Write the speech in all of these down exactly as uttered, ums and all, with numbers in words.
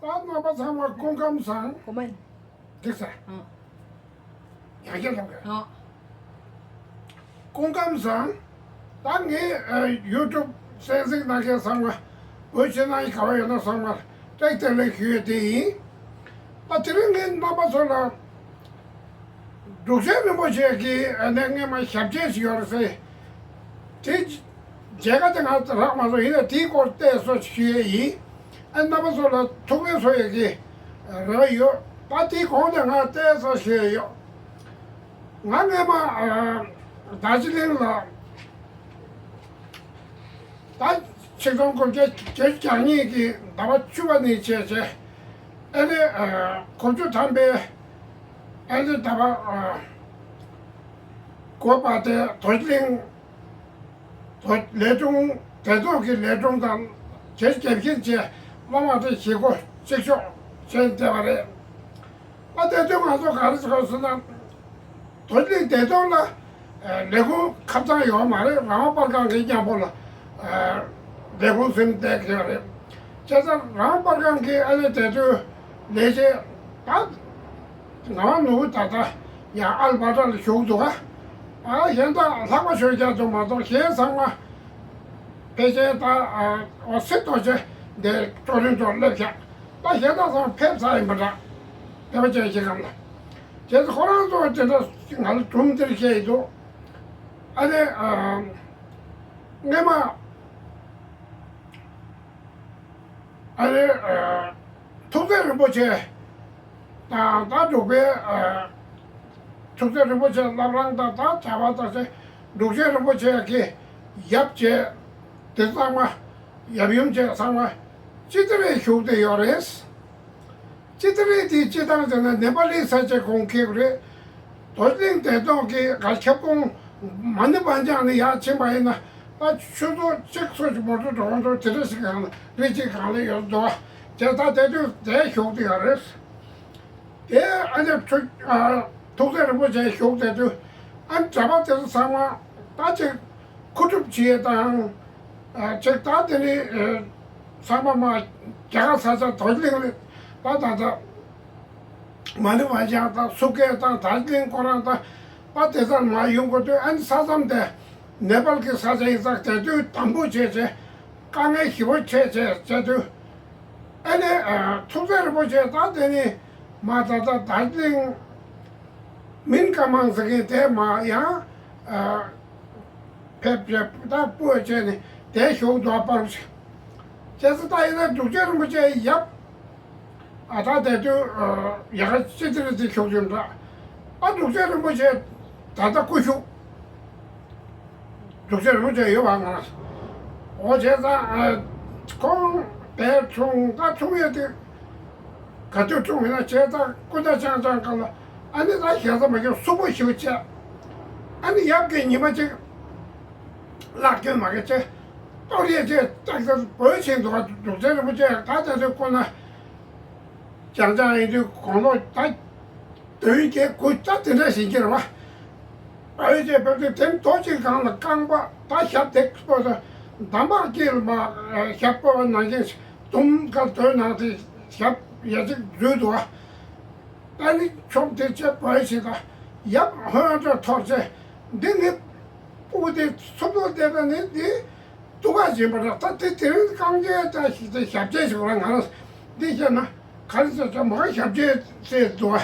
ད་རྣམ་པ་ཚང་མ་སྐུ་ཁམས་བཟང་། གོ་མ་ཡིན། འགྲིག་ས། ཨ། ཡང་བསྐྱར་ལབ་དགོས། ཨ། སྐུ་ཁམས་བཟང་། ད་ངས་ཡུ་ཊུབ་གསན་གཟིགས་གནང་མཁན་ཚང་མ་བོད་ཕྱི་ནང་ག་བ་ཡོད་ན་ཚང་མར་བཀྲ་ཤིས་བདེ་ལེགས་ཞུ་ཡས་དེ་ཡིན། ད་དེ་རིང་ངས་རྣམ་པ་ཚོ་ལ་འབྲུག་ཆེན་རིན་པོ་ཆེ་གི་ཨ་ནི་སྔས་མ་ཞབས་རྗེས་ཤིག་ཡོད་རེད་ཟེར། དེ་མཇལ་ཁ་དེ་ང་རག་མ་སོང་། ཡིན་ན་དེའི་སྐོར་བལྟས་སོ་ཞུ་ཡས་ཡིན། ཨ་རྣམ་པ་ཚོ་ལ་ཐུགས་ཕན་གསོས་ཡས་ཀྱི་རེ་བ་ཡོད། ད་དེའི་གོང་དེ་ང་བལྟས་སོ་ཞུ་ཡས་ཡོད། ང་སྔས་མ་ཨ་རྡོ་རྗེ་གླིང་ལ་ད་ཆིག་སྟོང་དགུ་བརྒྱ་བརྒྱད་ཅུ་གྱ་གཉིས་ཀྱི་ཟླ་བ་བཅུ་པ་ནས་བྱས་བྱས་ཨ་ནི་ཨ་དགུ་བཅུ་ཐམ་པའི་ཨ་ནི་ཟླ་བ་ཨ་དགུ་པ་དེ་རྡོ་རྗེ་གླིང་དུ་ལས་དྲུང་བདེ་སྡོད་ཀྱི་ལས་དྲུང་དང་དེར་རྒྱབ་བཤེར་བྱས་སློབ་མ་དེ་བཞེས་སྒོ་གཅིག་ལྕོགས་བྱས་བསྡད་པ་རེད། ཨ་དེ་དུས་ང་ཚོ་ག་རེ་ཟེར་ཟེར་ན། རྡོ་རྗེ་གླིང་བདེ་སྡོད་ལ་ཨ་ལས་ཁུངས་ཁ་ཚང་ཡོད་མ་རེད། རང་དབང་པར་ཁང་གི་མཉམ་པོ་ལ་ཨ་ལས་ཁུངས་ཟིན་བསྡད་ཀྱི་ཡོད་རེད། བྱས་ཙང་རང་དབང་པར་ཁང་གི་ཨ་ནི་དེ་དུས་ལས་བྱེད་ད་ང་ནུ་ད་ལྟ་ཡང་ཨལ་བྷ་ཏྲ་ལ་བཞུགས་འདུག་ག་ཨ་གཞན་དག་ལྷག་པ་ཞུ་རྒྱག་འདུག་མ་གཏོགས་གཞན་ཚང་མ་ཕལ་ཆེར་ད་ཨ་འོ་སི་རྡོ་རྗེ་འདི་ཀྲོ་རིན་ཀྲོ་སླེབས་ཤག་ད་གཞན་དག་ཚང་མ་ཕེབས་ཚར་ཡིན་པ་འདྲ། དེ་བ་ཅན་ཞིག་གམ་ལ། བྱས་ཙང་ཁོ་རང་ཚོ་དེ་འདྲ་ང་ལ་གྲུམ་འདིར་བཤད་ཡི་འདུག་ཨ་ནི་ཨ་སྔས་མ་ཨ་ནི་ཨ་ཐུགས་སྲས་རིན་པོ་ཆེ་དང་ད་འབྲུག་པའི་ཨ་ཐུགས་སྲས་རིན་པོ་ཆེ་བླ་བྲང་དང་ད་གྲྭ་པ་དང་ཚེ་འབྲུག་ཆེན་རིན་པོ་ཆེ་གི་ཡབ་བྱས་དེ་ཚང་མ་ཡབ་ཡུམ་བྱས་ཚང་མ་ཅི་ལྟར་བཞུགས་བསྡད་ཡོད་རེད། སྤྱི་ཚེ་རེད་དེ་སྤྱི་བཏང་ཟེར་ན་ནེ་པ་ལི་ས་ཆ་ཁོང་ཁེབ་རེད། རྡོ་རྗེ་གདན་ཐོག་གི་ག་ཁྱབ་ཁོང་མ་ཎི་བག་ཆགས་ནས་ཡར་ཕྱིན་པ་ཡིན་ན་ད་ཆུ་ཚོད་གཅིག་ཚོད་ཀྱི་མོ་ཊ་འགྲོ་འགྲོ་དེ་འདྲ་ཞིག་གང་ལ་རི་གཅིག་གང་ལ་ཡོད་འདུག་བ། དེ་ད་དེ་དུས་དེ་བཞུགས་དེ་ཡོད་རེད། དེ་ཨ་ནི་ཐུགས་ཐུགས་སྲས་རིན་པོ་ཆེ་བཞུགས་དེ་དུས་ཨ་ནི་གྲྭ་པ་དེ་ཚོ་ཚང་མ་ད་ཅིག་མཁོ་སྒྲུབ་བྱེད་དང་། ཅིག་ད་དེ་ནི་ཚང་མ་མ་རྒྱ་གར་ས་ཆ་རྡོ་རྗེ་གླིང་ལ་ད་ད་ད་མ་ཎི་བག་ཆགས་དང་སུ་སྐད་དང་རྡོ་རྗེ་གླིང་ཁོ་རང་དང་ད་དེ་ཚང་མ་ཡོང་དགོས་དུས་ཨ་ནི་ས་མཚམས་དེ་ནེ་པཱལ་གྱི་ས་ཆ་ཡིན་ཙང་དེ་དུས་དམ་པོ་བྱས་བྱས་དཀའ་ངལ་ཞེ་པོ་ཆེ་བྱས་བྱས་དུས་ཨ་ནི་ཐུགས་སྲས་རིན་པོ་ཆེ་ད་དེ་ནི་མ་ད་ད་རྡོ་རྗེ་གླིང་མིན་ཀ་མང་ཟེར་མཁན་དེ་མ་ཡང་། ཕེབས་ཕེབས་ད་སྤོས་བྱས་ནས་དེ་ཞོགས་འདུག་པར་ཞིག་བྱས་ཙང་ད་ཡིན་ན་འབྲུག་ཆེན་རིན་པོ་ཆེ་ཡབ། ཨ་ད་དེ་དུས་ཡ་ག་ཅི་ཙི་རི་ཙི་ཞོགས་ཀྱི་འདྲ། ཨ་འབྲུག་ཆེན་རིན་པོ་ཆེ་ད་ལྟ་སྐུ་བཞུགས། འབྲུག་ཆེན་རིན་པོ་ཆེ་ཡོད་པ་ང་། འོ་བྱས་ཙང་ཁོང་དེ་འཁྲུངས་ད་འཁྲུངས་ཡས་དེ། ག་དུས་འཁྲུངས་ཡིན་ན་བྱས་ཙང་སྐུ་ཟླ་ཆང་ཆང་སྐབས་ལ་ཨ་ནི་ད་ཞེ་ས་མ་ཁྱོད་གསུང་པོ་ཞིག་བྱས། ཨ་ནི་ཡབ་ཀྱི་ཉི་མ་གཅིག་བརླག་སྐྱོན་མ་གི་ཆེ། གཏོར་ཡས་ཆེ་ཏག་ཏག་བོད་ཆེན་འདུག་ག་འབྲུག་ཆེན་རིན་པོ་ཆེ་ད་ད་དུས་སྐུ་ན་ཆང་ཆང་ཡིན་དུས་དགུང་ལོ་ད་བདུན་བརྒྱད་དགུ་ད་དེ་འདྲ་ཞིག་གྱི་རེད་བ། ཨོ་ཡེ་ཅེ་བོད་དུ་དེ་མདོ་གཅིག་སྒང་ལ་རྐང་པ་ད་ཞབས་དེ་སྤོ་ད་འདམ་བག་དཀྱིལ་མ་ཞབས་སྤོ་བ་ནང་བཞིན་དུམ་ཁ་དོན་ནང་དེ་ཞབས་ཡ་གཅིག་འཛུལ་འདུག་བ། ད་ནི་ཆོམ་དེ་ཆེ་བོད་ཞིག་ད་ཡབ་ཧོན་ཏོ་ཐོར་ཆེ་འདི་ནི་སྤུ་གུ་དེ་སུབ་ཏོ་བསྡད་པ་ནི་འདི། སྡུག་ག་བྱིན་པ་རེད། ད་དེ་དེ་རིང་རྐང་རྗེས་ད་ཞིག་དེ་ཞབས་རྗེས་ཞིག་ར་ང་རང་འདི་བཤད་ན་ག་རེ་ཟེར་ཚོད་མ་ཞབས་རྗེས་ཟེར་འདུག་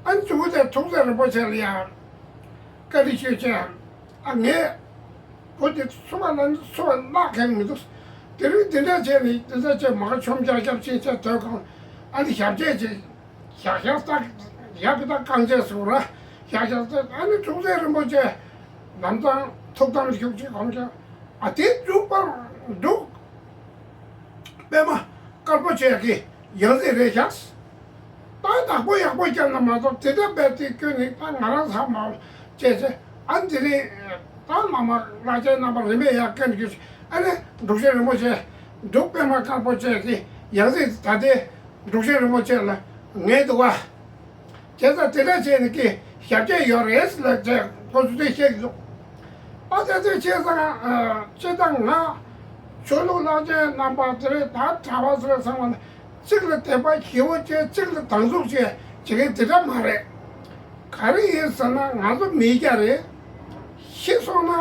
ཨ་ནི་གཙོ་བོ་དེ་ཐུགས་སྲས་རིན་པོ་ཆེ་ལ་ཡང་བཀའ་དྲིན་ཆེ་ཆེ། ཨ་ངས་བུ་དེ་སུ་བ་ལ་ནི་སུ་བ་བརླག་མཁན་མི་འདུག་དེ་རིང་འདི་འདྲ་བྱས་ནས་འདི་འདྲ་བྱས་མ་ཆོམ་རྒྱག་རྒྱབ་ཆེ་ཆེ་དོད་གང་ཨ་ནི་ཞབས་རྗེས་ཆེ། ཞག་ཞག་ཏག་ཡག་གི་ཏག་རྐང་རྗེས་སུ་ར་ཞག་ཞག་ཏག་ཨ་ནི་ཐུགས་སྲས་རིན་པོ་ཆེ་ལམ་སང་ཐུགས་དམ་ཤུགས་ཆེ་གོམས་ཀྱང་ཨ་དེ་འབྲུག་པ་འབྲུག་པད་མ་དཀར་པོ་ཆེ་གི་ཡང་རྩེ་རེད་ཤག་ད་བདག་པོ་ཡག་པོ་བསྐྱལ་ན་མ་གཏོགས་དེ་འདྲ་རྦད་དེ་སྐྱོན་ནི་ད་ང་རང་ཚང་མ་བྱས་ཚེ་ཨ་འདི་ནི་ད་མ་མ་བླ་ཆེན་རྣམ་པ་རིན་པས་ཡག་སྐྱོན་གྱི་ཨ་ནི་འབྲུག་ཆེན་རིན་པོ་ཆེ་འབྲུག་པད་མ་དཀར་པོ་ཆེ་གི་ཡང་རྩེ་ད་ལྟའི། འབྲུག་ཆེན་རིན་པོ་ཆེ་ལ་ངེས་འདུག་བ། བྱས་ཙང་དེ་འདྲ་བྱས་ནས་ཀྱི་ཞབས་རྗེས་ཡོད་རེད་ལབ་བྱས་ཁོ་ཚོ་དེ་བཤད་ཀྱི་འདུག་ཨ་དེ་ཚོས་བྱས་ཙང་སྤྱིར་བཏང་ང་ཆོས་ལུགས་བླ་ཆེན་རྣམ་པ་དེ་རེད་ད་གྲྭ་པ་ཚོ་རེད་ཚང་མ་ལ་ གཅིག་ལ་དད་པ་ཞེ་པོ་བྱས། གཅིག་ལ་སྡང་ཟུག་བྱས་བྱེད་མཁན་དེ་འདྲ་མ་རེད། ག་རེ་ཡིན་ཟེར་ན། ང་ཚོ་མི་སྐྱ་རེད། ཤི་སོང་ན་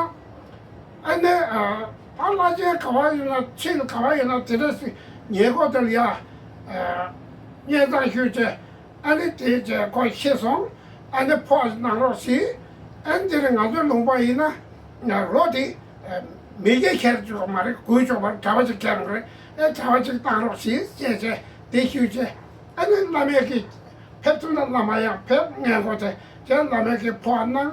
ཨ་ནི་ཨ་ཕ་བླ་ཆེན་ག་བ་ཡོད་ན། ཆེད་ག་བ་ཡོད་ན། དེ་འདྲ་ཞིག་ཉེ་འཁོར་དེ་ལ་ཡ་ཨ་སྙན་སེང་ཞུས་བྱས། ཨ་ནི་དེ་བྱས་ཁོ་ཤི་སོང་། ཨ་ནི་ཕོགས་གནང་རོགས་ཞེས། ཨ་ནི་དེ་ནི་ང་ཚོའི་ལུང་པ་ཡིན་ན་རོ་དེ་མི་སྐྱ་ཁྱེར་ཆོག་མ་རེད། རྒུད་ཆོག་མ་རེད། གྲྭ་པ་ཅིག་ཁྱེར་དགོས་རེད། ཨེ་གྲྭ་པ་ཅིག་བཏང་རོགས་ཞེས་བྱས་བྱས་དེ་ཞུས་བྱས། ཨ་ནི་བླ་མས་ཀྱིས་ཕེབས་ཐུབ་ན། བླ་མ་ཡང་ཕེབས། སྔས་མགོ་དེ་བྱས་བླ་མས་ཀྱིས་ཕོགས་གནང་།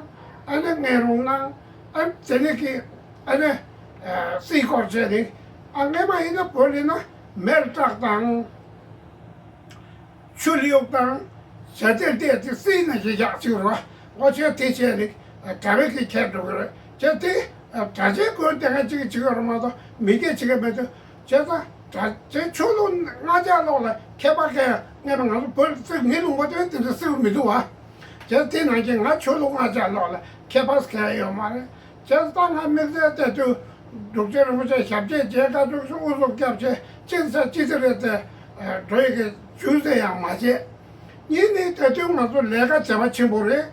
ཨ་ནི་སྔས་རུང་གནང་། ཨ་ནི་དེ་ནས་ཀྱིས་ཨ་ནི་ཨ་རྩིས་སྐོར་བྱས་ནས། ཨ་སྔས་མ་ཡིན་ན་བོད་ལ་ཡིན་ན་མེར་སྐྲག་དང་། ཆུ་གློག་དང་། ཞལ་ཏེ་ཏེ་དེ་སྲིད་ན་ཞིག་ཡག་ཅིག་རོ། ཨོ་ཆེ་དེ་བྱས་ནི་གྲྭ་པས་ཀྱི་ཁྱེར་འགྲོ་གི་རེད། ཅེ་དེ་གྲྭ་ཆེན་ཀུན་དེ་ག་ཅིག་བྱེད་ཀྱི་རེད་མ་གཏོགས་མི་སྐྱ་བྱེད་ཀྱི་མེད་དུ། བྱས་ཙང་གྲྭ་ཆེན་ཆོས་ལུགས་ལྔ་ཆ་ལོག་ལ་མཁས་པ་ག་ཡང་ངས་ང་ཚོ་བོད་ཚིག་ངའི་ལུང་པ་དེ་དེ་འདྲ་སྲིད་མི་འདུག་བ། བྱས་དེ་ནང་གི་ང་ཆོས་ལུགས་ལྔ་ཆ་ལོག་ལ་མཁས་པ་ག་ཡང་ཡོད་མ་རེད། བྱས་ཙང་ང་དམིགས་བསལ་དེ་དུས་འབྲུག་ཆེན་རིན་པོ་ཆེ་ཞབས་ཕྱི་མཇལ་ཁ་ཐུག་སུ་དབུ་སོབ་སྐྱབས་ཆེ་ཅིག་ས་ཅི་ཟེར་རེད་དེ་འགྲོ་ཡི་གི་རྒྱུ་ཟེར་ཡང་མ་བྱས། གཉིས་ནི་དེ་དུས་ང་ཚོ་ལས་ཀ་བྱ་བ་ཆེན་པོ་རེད།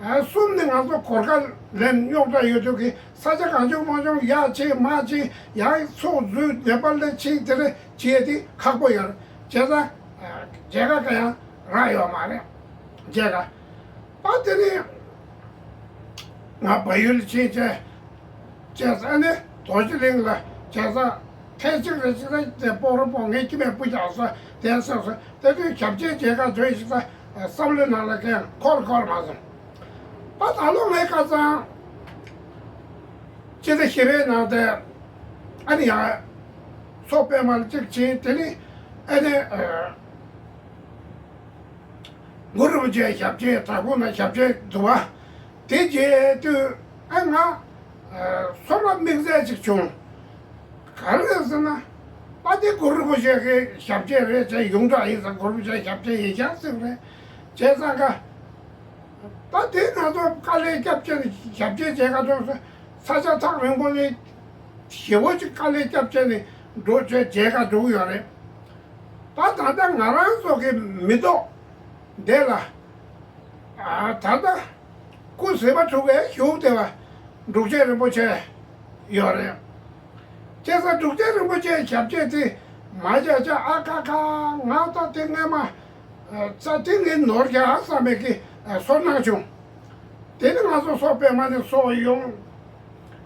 གསུམ་ནི་ང་ཚོ་གོར་ཁ་ལེན་རྙོག་དྲ་ཡོད་དུས་ཀྱི་ས་ཆ་གང་བྱུང་མང་བྱུང་ཡར་ཕྱིན་མར་ཕྱིན། ཡར་ཚོགས་འཛུལ། ནེ་པ་ལ་ཕྱིན། དེ་རེད་བྱས་དེ་ཁག་པོ་ཡོད་རེད། བྱས་ཙང་མཇལ་ཁ་ག་ཡང་རག་ཡོད་མ་རེད། མཇལ་ཁ། ད་དེ་ནི་ང་བལ་ཡུལ་ཕྱིན་བྱས། བྱས་ཙང་ནི་རྡོ་རྗེ་གླིང་ལ་བྱས་ཙང་ཐེངས་གཅིག་རེ་གཅིག་རེ་དེ་སྤོ་རུ་སྤོ་ངས་ཁྱི་མེད་སྤུ་རྒྱག་སོ་དེ་སོ་སོ་དེ་དུས་ཞབས་ཕྱི་མཇལ་ཁ་བྱོས་ཤིག་ད་བསམ་བློའི་ནང་ལ་ཁེངས་འཁོར་འཁོར་མ་སོང་། ད་ད་ལོ་ངའི་ཁ་སང་སྤྱི་ཟླ་བཞི་པའི་ནང་དེ་ཨ་ནི་ཡང་མཚོ་པདྨ་ལ་གཅིག་ཕྱིན། དེ་ནི་ཨ་ནི་གུ་རུ་རིན་པོ་ཆེའི་ཞབས་ཕྱི། དྭགས་པོ་ན་ཞབས་ཕྱི་འདུག་བ། དེ་རྗེས་དུས་ཨ་ང་ཚོར་བ་དམིགས་བསལ་ཅིག་བྱུང་། ག་རེ་རེད་ཟེར་ན། ཨ་དེ་གུ་རུ་རིན་པོ་ཆེ་གི་ཞབས་ཕྱི་རེད་ཅེས་ཡོངས་གྲགས་ཡིན་ཙང་གུ་རུ་རིན་པོ་ཆེའི་ཞབས་ཕྱི་ཡིན་ཤག་ཟེར་རེད། བྱས་ཙང་ཀ་ད་དེ་ང་ཚོ་དཀའ་ལས་བརྒྱབ་བྱས་ནས་ཞབས་ཕྱི་བྱས་ཀ་འགྲོ་ས་ས་ཆ་ཐག་རིང་པོ་ནས་ཞེ་བོ་ཅིག་དཀའ་ལས་བརྒྱབ་བྱས་ནས་འགྲོ་བྱས་མཇལ་ཁ་འགྲོ་གི་ཡོད་རེད། ད་ད་ལྟ་ང་རང་ཚོ་གི་མི་ཐོག་འདི་ལ་ཨ་ད་ལྟ་སྐུ་བྱེ་བ་དྲུག་གི་བཞུགས་བསྡད་པ་འབྲུག་ཆེན་རིན་པོ་ཆེ་ཡོད་རེད། བྱས་ཙང་འབྲུག་ཆེན་རིན་པོ་ཆེའི་ཞབས་རྗེས་དེ་མ་བྱས་བྱས་ཨ་ཁ་ཁ་ང་ད་དེ་སྔས་མ་ཨ་ཙ་དེ་ངས་ནོར་རྒྱག་བསམ་པའི་གི་ཨ་ཚོར་སྣང་བྱུང་། དེ་ནི་ང་ཚོ་མཚོ་པདྨ་ནས་སོགས་ཡོང་།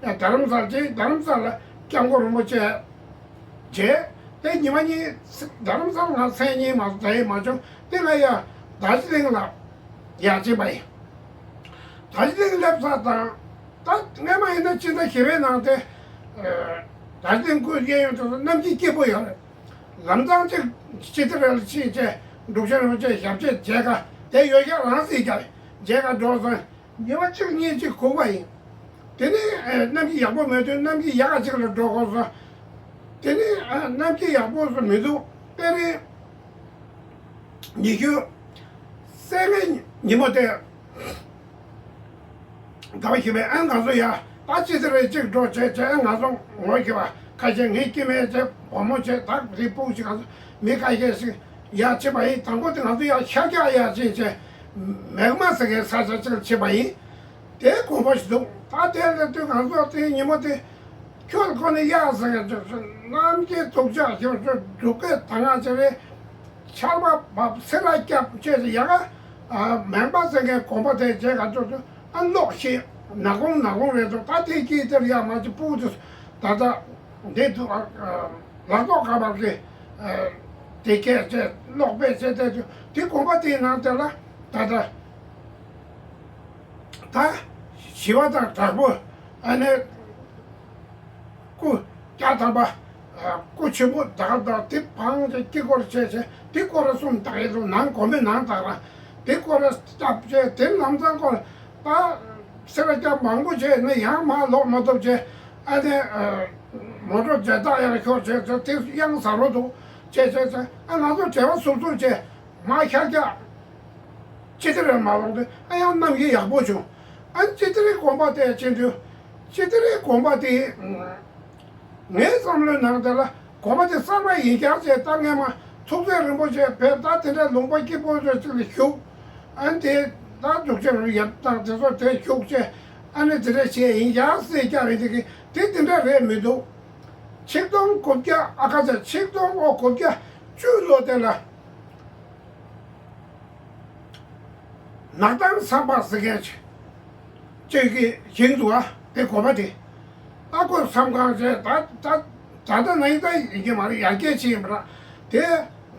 རྡ་རམ་ས་ལ་ཅིག་རྡ་རམ་ས་ལ་སྐྱབས་མགོན་རིན་པོ་ཆེ་བྱས། དེ་ཉི་མ་གཉིས་རྡ་རམ་ས་ལ་ང་མཚན་གཉིས་མ་གཏོགས་ཡི་མ་བྱུང་། དེ་ང་ཡ་རྡོ་རྗེ་གླིང་ལ་ཡར་ཕྱིན་པ་ཡིན། རྡོ་རྗེ་གླིང་སླེབས་ས་དང་། ད་སྔས་མ་ཡིན་ན་སྤྱི་ཟླ་བཞི་པའི་ནང་དེ་རྡོ་རྗེ་གླིང་སྐུ་གཡས་གཡོན་དུ་གནམ་གྱི་སྐྱིད་པོ་ཡོད་རེད། ལམ་སང་ཅིག་ཅི་ཏི་ར་ལ་ཕྱིན་བྱས་འབྲུག་ཆེན་རིན་པོ་ཆེ་ཞབས་རྗེས་མཇལ་ཁ་དེ་ཡོད་ཤག་རང་སྲིད་ཀྱང་མཇལ་ཁ་འགྲོ་སོང་། ཉི་མ་གཅིག་གཉིས་ཅིག་སྒུག་པ་ཡིན། དེ་ནས་ཨ་གནམ་གཤིས་ཡག་པོ་མེད་དུས་གནམ་གཤིས་ཡག་ག་ཅིག་ལ་འགྲོ་དགོས་སོང་། དེ་ནས་ཨ་གནམ་གཤིས་ཡག་པོ་སུ་མི་འདུག་དཔེ་རིང་ཉི་ཤུ་རྩ་ལྔའི་ཉིན་མོ་དེ་ཟླ་བ་བཞི་པའི་ཨ་ང་ཚོ་ཡ་ད་ཅི་ཟེར་རེད་ཅིག་འགྲོ་བྱས་བྱས་ཨ་ང་ཚོ་ངོ་ཤེས་པ་ཁ་ཤས། ངའི་སྐྱེ་དམན་བྱས་བུ་མོ་བྱས་ད་རི་སྤུག་ཅིག་ང་ཚོ་མི་ཁ་ཤས་ཤིག་ཡར་ཕྱིན་པ་ཡིན། དང་པོ་དེ་ང་ཚོ་ཡར་ཤར་རྒྱག་ཡར་ཕྱིན་བྱས་མེག་མ་ཟེར་མཁན་ས་ཆ་ཅིག་ལ་ཕྱིན་པ་ཡིན། དེ་དགོངས་པ་ཞིག་འདུག་ད་དེ་ལ་དུས་ང་ཚོ་དེ་ཉིན་མོ་དེ་ཁྱོད་ཁོ་ནི་གཡག་ཟེར་མཁན་ཅིག་གནམ་གྱི་སྡུག་ཅག་ཞིག་ཅིག་སྡུག་སྐད་ད་ང་ཅི་རེད། ཆར་པ་བབས་སེར་བ་སྐྱབས་བཅས་ཡ་ག་མེག་མ་ཟེར་མཁན་དགོན་པ་དེ་བྱས་ག་ཚོད་དུ་ཨ་ལོག་ཤེས་ནག་ཁུང་ནག་ཁུང་རེད་འདུག་ད་དེ་དཀྱིལ་དེར་ཡ་མ་ཅི་སྤུ་གུ་དེ་ད་ལྟ་འདི་འདུག་ཨ་ལག་ཐོག་ཁ་པར་གྱི་དེ་སྐད་བྱས་ལོག་པས་བྱས་དེ་དུས་དེ་དགོན་པ་དེའི་ནང་དེ་ལ་ད་ལྟ་ད་ཞི་བ་དང་དྲག་པོ་ཨ་ནི། སྐུ་བརྒྱ་ཐམ་པ། སྐུ་ཆེན་པོ་དག་དག་དེ་འཕངས་ཏེ་དཀྱིལ་འཁོར་བྱས་བྱས་དེ་སྐོར་ར་གསུམ་བཏགས་ཡོད་འདུག་ནང་དགོན་པའི་ནང་བཏགས་ར་དེ་སྐོར་ར་བཏབ་བྱས་དེ་ལམ་སང་སྐོར་ད་སེར་སྐྱ་མང་པོ་བྱས་ནས་ཡང་མར་ལོག་མ་ཐུབ་བྱས་ཨ་ནི་མོ་ཊ་མཇལ་དག་ཡར་ཤོར་བྱས་བྱས་དེ་གཡང་ཟ་རོ་འདུག་བྱས་བྱས་བྱས་ཨ་ང་ཚོ་བྲེལ་བ་ཟུར་ཟུར་བྱས། མ་ཤར་རྒྱག་ཅི་ཏི་རེ་མ་ལོངས་ཏེ་ཨ་ཡང་གནམ་གཤིས་ཡག་པོ་བྱུང་། ཨ་ཅི་ཏི་རེ་དགོན་པ་དེ་ཕྱིན་དུས་ཅི་ཏི་རེ་དགོན་པ་དེ་ངའི་བསམ་བློའི་ནང་དེ་ལ་དགོན་པ་དེ་གསར་པ་ཡིན་ཀྱང་བྱས་ད་ངས་མ་ ཐུགས་སྲས་རིན་པོ་ཆེ་བས་ད་དེ་འདྲ་ལུང་པ་སྐྱིད་པོ་རེ་ཅིག་ལ་བཞུགས། ཨ་ནི་དེ་ད་འདུག་ཅེས་རུ་ཡབ་དང་དེ་ཚོ་དེ་བཞུགས་བྱས། ཨ་ནི་དེ་འདྲ་བྱས་ཡིན་ཡག་ཟེར་རྒྱག་རེད། དེ་གི་དེ་དེ་འདྲ་རེད་མི་འདུག་ཆིག་སྟོང་དགུ་བརྒྱ་ཨ་ཁ་ཚ་ཆིག་སྟོང་དགུ་བརྒྱ་བཅུ་ལོ་དེ་ལ། ནག་ཐང་བསམ་པ་ཟེར་མཁན་ཅིག་གི་ཞིང་འདུག་ཨ། དེ་དགོན་པ་དེ། ཨ་ཁུ་བསམ་ཁང་ཟེར་ད་ད་ད་ལྟ་ན་ཡིན་ད་ཡིན་གྱི་མ་རེད། ཡར་རྒྱས་ཕྱིན་ཡིན་པ་ར། དེ་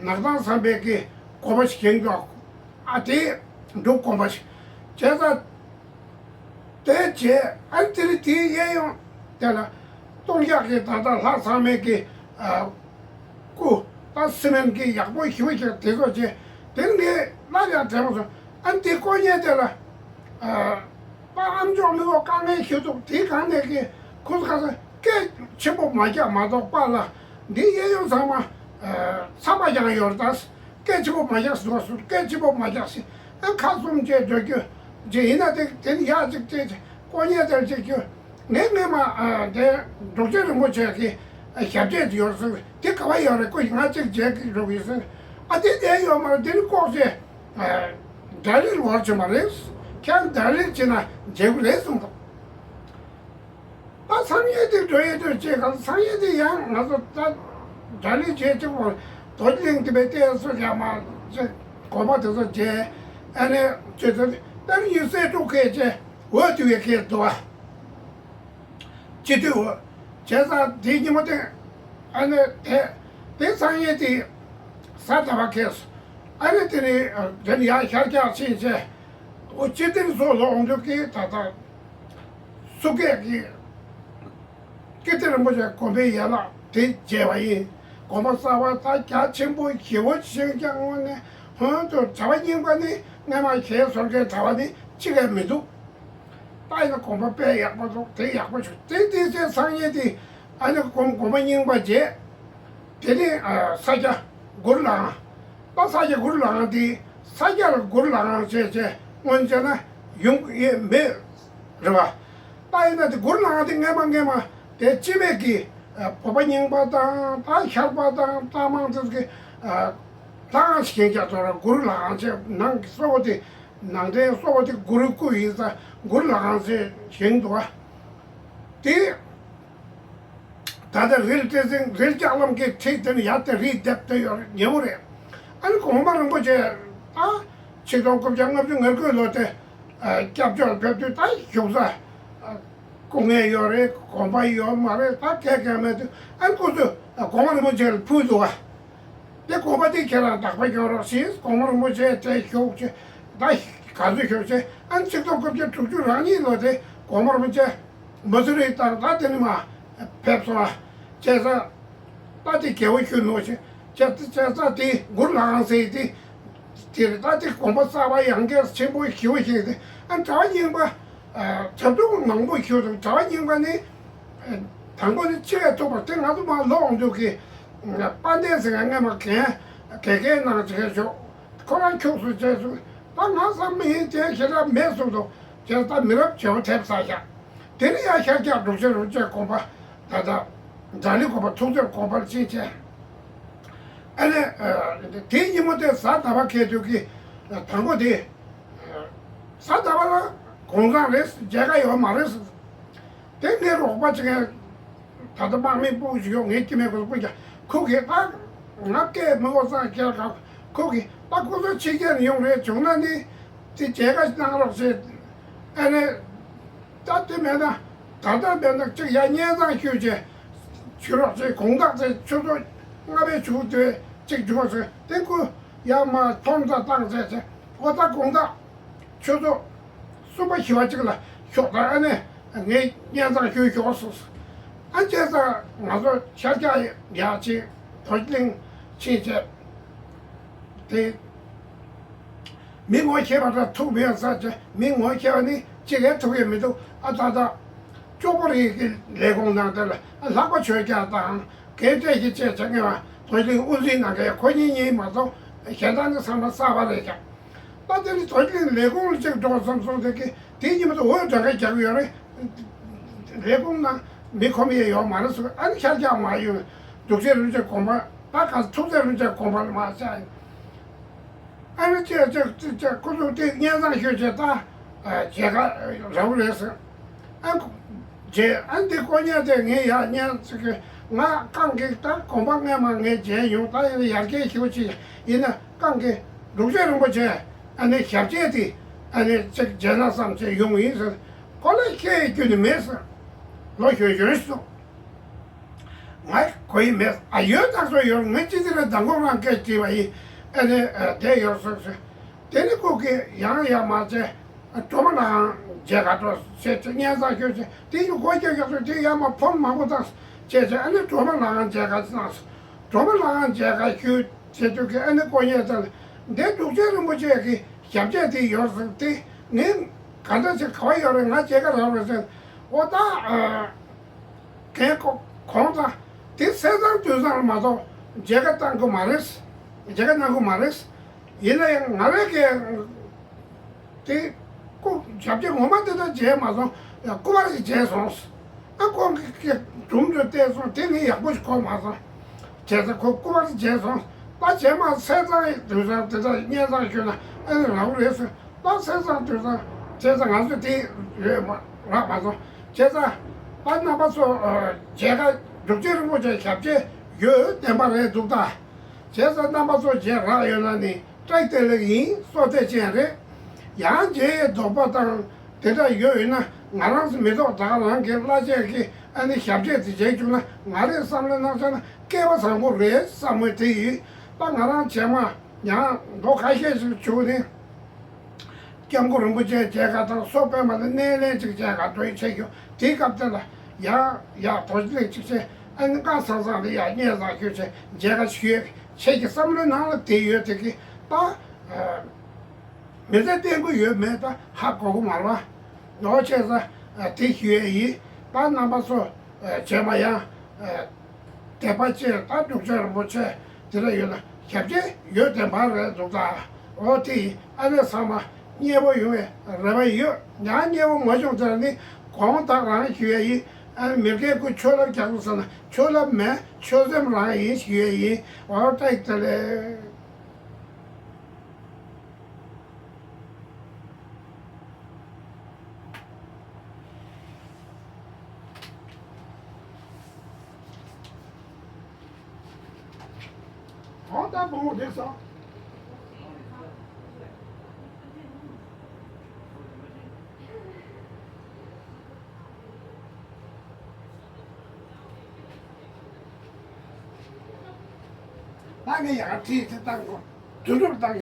ནག་ཐང་བསམ་པའི་གི་དགོན་པ་ཞིག་ཞིང་འདུག་ཨ། དེ་འབྲུག་དགོན་པ་ཞིག་བྱས་ཙང་། དེ་རྗེས་ཨ་དེ་རིང་དེའི་གཡས་གཡོན་དེ་ལ་སྟོང་རྒྱག་གི་ད་ལྟ་ལྷ་ཚང་མའི་གི་ཨ་སྐུ་ད་སི་མེན་གི་ཡག་པོ་ཞེ་པོ་ཞིག་དེ་ཚོ་བྱས། དེ་ངས་སླར་ཡང་དྲན་པ་སོང་། ཨ་དེ་དཀོན་གཉེར་དེ་ལ་ཨ་པ་ཨམ་ཅོག་མི་གོ་དཀའ་ངལ་ཞིག་འདུག་དེའི་སྒང་ནས་གི་ཁོ་ཚོ་ཁ་སང་སྐད་ཆེན་པོ་མ་རྒྱག་མ་གཏོགས་པ་ལ་འདི་གཡས་གཡོན་ཚང་མ་ཨ་ཚ་པ་ཡང་ཡོད་རེད་ད། སྐད་ཆེན་པོ་མ་རྒྱག་ཟེར་བ་སུ་སྐད་ཆེན་པོ་མ་རྒྱག་ཟེར། ཨ་ཁ་བཙུམ་བྱས་སྡོད་རྒྱུ་བྱས་ཡིན་ན་དེ་དེ་ནི་ཡག་ཅིག་བྱས་བྱས་དཀོན་གཉེར་དེར་བྱེད་རྒྱུ། ངས་སྔས་མ་ཨ་དེ་འབྲུག་ཆེན་རིན་པོ་ཆེ་གི་ཨ་ཞབས་རྗེས་དེ་ཡོད་ཟེར། དེ་ག་བ་ཡོད་རེད། ཁོ་ང་གཅིག་མཇལ་གི་འགྲོ་གི་ཟེར། ཨ་དེ་དེ་ཡོད་མ་རེད། དེ་ནི་ལྐོག་བྱས་ཨ་འདྲ་ལི་ལོར་བྱེད་མ་རེད། ཁྱེད་འདྲ་ལི་བྱེད་ན་མཇལ་གི་རེད་གསུངས་འདུག་ད་སང་ཉིན་དེ་འགྲོ་ཡས་འགྲོ་བྱས་གང་སང་ཉིན་དེ་ཡང་ང་ཚོ་ད་འདྲ་ལི་བྱས་ཅིག་བར་རྡོ་རྗེ་གླིང་དེ་བས་བལྟས་སོ་ཡ་མ་ཅིག་དགོན་པ་དེ་ཚོ་བྱས། ཨ་ནི་ཅེ་ཚོ་ཏར་ཉི་སེ་དྲུག་ཁས་བྱས་འོ་དུ་བའི་ཁས་འདུག་བ། སྤྱི་འཐུས་འོ་བྱས་ཙང་དེ་ཉིན་མོ་དེ་ཨ་ནི་དེ་དེ་སང་ཉིན་དེ་གཟའ་ཟླ་བ་ཁས་སོ། ཨ་ནི་དེ་ནི་དེ་ནི་ཡང་ཤར་རྒྱག་ཕྱིན་བྱས་འོ་སྤྱི་འཐུས་ཚོ་ལོ་འོང་དུས་ཀྱི་ད་ལྟ། སུ་སྐད་ཀྱིས་ཀིརྟི་རིན་པོ་ཆེ་དགོན་པའི་ཡན་ལག་དེ་མཇལ་བ་ཡིན། དགོན་པ་གསར་པ་ད་རྒྱ་ཆེན་པོ་ཞེ་པོ་ཞིག་ཀྱང་དངོས་གནས་ཧོན་དུ་གྲྭ་པ་རྙིང་པ་ནི་སྔ་མ་ཞལ་སོར་མཁན་གྲྭ་པ་ནི་གཅིག་ཀྱང་མི་འདུག་ད་ཡིན་ན་དགོན་པ་དཔེ་ཡག་པོ་འདུག་དེ་ཡག་པོ་བྱུང་། དེ་དེ་ཚེ་སང་ཉིན་དེ་ཨ་ནི་དགོན་དགོན་པ་རྙིང་པ་མཇལ། དེ་ནས་ས་སྐྱ་གུ་རུ་ལག་ཁང་། ད་ས་སྐྱ་གུ་རུ་ལག་ཁང་དེ་ས་སྐྱ་ལ་གུ་རུ་ལག་ཁང་བྱས་བྱས་སྔོན་བྱས་ན་ཡོང་ཡས་མེད་རེད་བ། ད་ཡིན་ན་དེ་གུ་རུ་ལག་ཁང་དེ་སྔས་མ་སྔས་མ་དེ་སྤྱི་པའི་གི་བོད་པ་རྙིང་པ་དང་ད་ཤར་པ་དང་རྟ་མང་དེ་ཚོ་གི་ལྷ་ཁང་ཞིག་ཀྱང་ཚོ་ར་གུ་རུ་ལག་ཁང་བྱས་ནང་གི་གཙོ་བོ་དེ་ནང་གྲྭའི་གཙོ་བོ་དེ་གུ་རུ་སྐུ་ཡིན་ཙང་གུ་རུ་ལག་ཁང་བྱས་བཞེངས་འདུག་བ། དེ། ད་ལྟ་རིལ་སྤྲད་ཟིན་རིལ་ལྕགས་ལམ་གྱི་ཁྲིད་དེ་ནི་ཡར་དེ་རིལ་རྒྱབ་དེ་ཡོད་ཉེ་བོ་རེད། ཨ་ནི་གོང་མ་རིན་པོ་ཆེ་ད་ཆིག་སྟོང་དགུ་བརྒྱ་ལྔ་བཅུ་ང་དགུ་ལོ་དེ་སྐྱབས་བཅོལ་ཕེབས་དུས་ད་བཞུགས་ས་སྐུ་ངལ་ཡོད་རེད། གོམ་པ་ཡོད་མ་རེད། ད་གལ་གལ་མེད་དུས་ཨ་ནི་ཁོ་ཚོས་གོང་མ་རིན་པོ་ཆེ་ལ་ཕུལ་འདུག་བ། དེ་དགོན་པ་དེ་ཁྱེད་རང་བདག་པ་རྒྱག་རོགས་ཞེས་གོང་མ་རིན་པོ་ཆེ་དེ་ཞུགས་ཆེ་ད་ག་ཚོད་ཞུགས་ཆེ་ཨ་ནི་ཆིག་སྟོང་དགུ་བརྒྱ་དྲུག་ཅུ་རེ་གཉིས་ལོ་དེ་གོང་མ་རིན་པོ་ཆེ་མ་སུ་རི་དང་ད་དེ་ནི་མ་ཕེབས་སོང་ཨ། བྱས་ཙང་ད་དེ་རྒྱལ་པོ་ཞུ་ནོ་ཞེས་བྱས་ཙང་དེ་གུ་རུ་ལག་ཁང་ཟེར་དེ་དེ་རེད། ད་དེ་དགོན་པ་གསར་པ་ཡང་རྒྱས་ཆེན་པོ་ཞེ་པོ་ཞིག་དེ་ཨ་གྲྭ་བ་རྙིང་པ། བྱབས་སྒྲུང་མང་པོ་ཞུ་དང་གྲྭ་བ་རྙིང་པ་ནི། དང་པོ་ནི་ཕྱི་ལ་ཐུག་པ་དེ་ང་ཚོ་མར་ལོག་འདུག་གི་དཔལ་ལྡན་ཟེར་མཁན་སྔས་མ་རྒན་དགེ་རྒན་གནང་བྱེད་མཁན་ཞོག་ཁོ་རང་ཁྱུག་སུ་བྱས་སོང་། ད་ང་ཚོ་མི་ཡིན་དེ་ཞེ་དྲག་མེད་སོང་དུ་བྱས་ད་མི་རབས་བྱེ་བ་ཐེབས་ས་བཞག་དེ་ནི་ཡང་ཤར་རྒྱག་འབྲུག་ཆེན་རིན་པོ་ཆེ་དགོན་པ་ད་ལྟ་འདྲ་ལི་དགོན་པ་ཐུགས་རྗེ་དགོན་པར་ཕྱིན་བྱས། ཨ་ནི་དེའི་ཉིན་མོ་དེ་གཟའ་ཟླ་བ་ཁེལ་དུས་ཀྱི་དང་པོ་དེ་གཟའ་ཟླ་བ་ལ་དགོང་གཙང་རེད། མཇལ་ཁ་ཡོད་མ་རེད། དེ་ངའི་རོགས་པ་ཅིག་ཡང་ད་ལྟ་དམག་མི་སྤུ་གུ་ཞིག་ཡོད། ངའི་སྐྱེ་དམན་ཁོ་སྤུ་ཀྱང་ཁོ་གིས་ད་ང་སྐད་མི་གོ་ཙང་སྐད་ག་ཁོ་གིས་ད་ཁོ་ཚོ་ཕྱི་རྒྱལ་ནས་ཡོང་རེད། བྱུང་ན་ནི་དེ་མཇལ་ཁ་གནང་རོགས་ཞེས། ཨ་ནི་ད་དེ་མེད་ན་ད་ལྟ་མེད་ན་ཅིག་ཡ་སྙན་གཙང་ཞུས་བྱས་བྱུ་རོགས་ཞེས་དགོང་དག་ཚེ་ཆུ་ཚོད་ལྔ་པའི་ཆུ་ཚོད་ཅིག་འཇུག་ཟེར། དེ་ཁོ་ཡ་མ་མཐོང་ཙང་བཏང་ཟེར་བྱས་ཨོ་ད་དགོང་དག་ཆུ་ཚོད་གསུམ་པ་བཞི་པ་ཅིག་ལ་ཤོག་དང་ཨ་ནི་ངས་སྙན་གཙང་ཞུས་ཤོག་ཟེར། ཨ་བྱས་ཙང་ང་ཚོ་ཤར་རྒྱག་ཡག་ཅིག་རྡོ་རྗེ་གླིང་ཕྱིན་བྱས་དེ་མི་ངོ་ཤེས་པ་འདྲ་ཐུག་མེད་ས་བྱས། མི་ངོ་ཤེས་པ་ནི་གཅིག་ལས་ཐུག་ཡས་མི་འདུག་ཨ་ད་ད་ཅོག་པོ་རིགས་ཀྱི་ལས་ཁུངས་ནང་དེ་ལ་ཨ་ལྷག་པ་ཆོས་རྒྱལ་དང་། རྒན་བཀྲས་ཀྱིས་བཅས་བྱ་ངེས་པ་དོན་གླིང་དབུ་འཛིན་གནང་མཁན་ཁོ་གཉིས་གཉིས་མ་གཏོགས་གཞན་དག་ནི་ཚང་མ་གསར་པ་རེད་ཀྱང་། ད་དེ་ནི་དོན་གླིང་ལས་ཁུངས་ལ་གཅིག་འགྲོ་བསམ་སོང་། དེ་གི་དེའི་ཉིན་མོ་དུ་འོས་སྒྲ་སྐད་རྒྱག་གི་ཡོད་རེད། ལས་ཁུངས་ནང་མི་ཁོམ་ཡས་ཡོད་མ་རེད་ཟེར། ཨ་ནི་ཤར་རྒྱག་མ་ཡོང་། འདུག་སེ་རིན་ཆེན་དགོན་པ་ ད་ག་ཐུགས་རྗེ་རིན་ཆེན་དགོངས་པ་ལ་མ་བཞག་ཨ་ནི་ཅེས་ཅེས་ཅེས་ཅེས་ཁོ་ཚོ་དེ་སྙན་སེང་ཞུས་བྱས་ད་མཇལ་ཁ་རག་རེད་ཟེར། ཨ་ཁོ་མཇལ་ཨ་འདི་དཀོན་གཉེར་དེ་ངས་ཡར་སྙན་ཟེར་གི་ང་རྐང་གི་ད་དགོངས་པ་སྔས་མ་ངས་མཇལ་ཡོང་ད་ཡིན་ན་ཡར་རྒྱས་ཞུ་ཅིག་ཡིན་ན་རྐང་གི་འབྲུག་ཆེན་རིན་པོ་ཆེ་ཨ་ནི་ཞབས་རྗེས་དེ་ཨ་ནི་ཅིག་མཇལ་ན་བསམ་བྱས་ཡོང་ཡིན་ཟེར། ཁོ་ལ་ཁྱེད་རྒྱུ་ནི་མེད་ཟེར། ལོ་གཞོན་གཞོན་ཞིག་སོང་། ང་གོ་ཡི་མེད། ཨ་ཡོད་ཐག་ཆོད་ཡོད། ངས་ཅི་ཟེར་ན་མདང་དགོང་རང་སྐད་བྲིས་པ་ཡིན། ཨ་ནི་ཨ་དེ་ཡོད་སོང་ཟེར། དེ་ནི་ཁོ་གིས་ཡང་ཡང་མ་བྱས། སྒྲོལ་མ་ལགས་མཇལ་ཁ་འགྲོ་ཞེས་བྱས་སྙན་སེང་ཞུས་བྱས་དེ་ཡང་སྒོ་རྒྱག་རྒྱག་སོང་། དེ་ཡང་མ་ཕོན་མང་པོ་བཏང་བྱས་བྱས་ཨ་ནི་སྒྲོལ་མ་ལགས་མཇལ་ཁ་གནང་སོང་། སྒྲོལ་མ་ལགས་མཇལ་ཁ་ཞུས་བྱས་དུས་ཀྱི་ཨ་ནི་དཀོན་གཉེར་དང་འདི་འབྲུག་ཆེན་རིན་པོ་ཆེ་གི་ཞབས་རྗེས་དེ་ཡོད་སོང་། དེ་ངས་ག་འདྲ་བྱས་ག་བ་ཡོད་རེད། ང་མཇལ་ཁ་རག་རེད་ཟེར། འོ་ད་ཨ། ཁའི་ཁོ་ཁོང་ཚོ་དེ་སེམས་བཟང་དུས་བཟང་ལ་མ་གཏོགས་མཇལ་ཁ་བཏང་གི་མ་རེད། མཇལ་ཁ་གནང་གི་མ་རེད། ཡིན་ན་ཡང་ང་རང་གིས་དེ་སྐུ་ཞབས་ཕྱི་ངོ་མ་དེ་འདྲ་མཇལ་མ་སོང་། སྐུ་པར་ཞིག་མཇལ་སོང་། ཨ་ཁོང་གིས་སྒྲུང་དུ་བལྟས་སོང་། དེ་ངས་ཡག་པོ་ཞིག་གོ་མ་སོང་། བྱས་ཙང་ཁོ་སྐུ་པར་མཇལ་སོང་། ད་རྗེས་མ་སེམས་བཟང་དུས་བཟང་དེ་འདྲ་སྙན་སེང་ཞུས་ན་ཨ་ནི་རག་རེད་ཟེར། ད་སེམས་བཟང་དུས་བཟང་བྱས་ཙང་ང་ཚོ་དེ་ཡོད་མ་རག་མ་སོང་། བྱས་ཙང་ད་རྣམ་པ་ཚོ་མཇལ་ཁ་འབྲུག་ཆེན་རིན་པོ་ཆེ་ཞབས་རྗེས་ཡོད་བདེན་པ་རེད་འདུག་ད། བྱས་ཙང་རྣམ་པ་ཚོ་མཇལ་རག་ཡོད་ན་ནི་བཀྲ་ཤིས་བདེ་ལེགས་ཡིན། སྲོག་བདེ་ཅན་རེད། ཡང་མཇལ་ཡས་དོགས་པ་དང་དེ་འདྲ་ཡོད་ཡོད་ན་ང་རང་ཚོ་མི་ཐོག་ད་ག་རང་གི་བླ་ཆེན་གྱི་ཨ་ནི་ཞབས་རྗེས་དེ་མཇལ་བཅུག་ན་ང་རའི་བསམ་བློའི་ནང་ཆ་ན་སྐལ་བ་བཟང་པོ་རེད་བསམ་མོད་དེ་ཡིན། ད་ང་རང་རྗེས་མ་ཡང་ལོ་ཁ་ཤས་ཤིག་བྱུང་ནས། སྐྱབས་མགོན་རིན་པོ་ཆེ་མཇལ་ཁ་དང་སོག་པོའི་མ་ལ་སྣེ་ལེན་ཅིག་མཇལ་ཁ་འགྲོ་ཡི་ཆེད་ཞུ། དེའི་སྐབས་དེ་ལ་ཡང་ཡང་དོ་ལེགས་ཅིག་བྱས་ཨ་ནི་དཀའ་སང་སང་དེ་ཡང་སྙན་སང་ཞུ་བྱས་མཇལ་ཁ་ཞུ་ཡས་ཆེད་ཀྱི་བསམ་བློའི་ནང་ལ་དེ་ཡོད་དེ་གི་ད་མི་ཚེ་བརྟན་པོ་ཡོད་མེད་ད་ཧ་གོ་གི་མ་རེད་བ། ནོར་བྱས་ས་དེ་ཞུ་ཡས་ཡིན། ད་རྣམ་པ་ཚོ་རྗེས་མ་ཡང་། དད་པ་ཆེ་ད་འབྲུག་ཆེན་རིན་པོ་ཆེ་དེ་འདྲ་ཡོད་ན་ཞབས་ཕྱི་ཡོད་བདེན་པ་རེད་འདུག་ད། འོ་དེ་ཡིན། ཨ་ནི་ཚང་མ་མཉེས་པོ་ཡོང་བའི་རེ་བ་ཡོད། ཡང་མཉེས་པོ་མ་བྱུང་ཚར་ནི་དགོངས་དག་རང་ཞུ་ཡ་ཡིན། ཨ་ནི་མི་སྒེར་ཀུན་ཆོས་ལབ་རྒྱག་དགོས་ཟེར་ན་ཆོས་ལབ་མེད། ཆོས་སེམས་རང་ཡིན་ཞུ་ཡ་ཡིན། འོ་ཏེག་ཏེ་ལེ། གང་ལྟར་བུ་མོ་བསྡད་སོང་། ད་ངས་ཡག་ཁྲིད་ཚེ་བཏང་དགོས། དུས་འགྲུབ་བཏང་།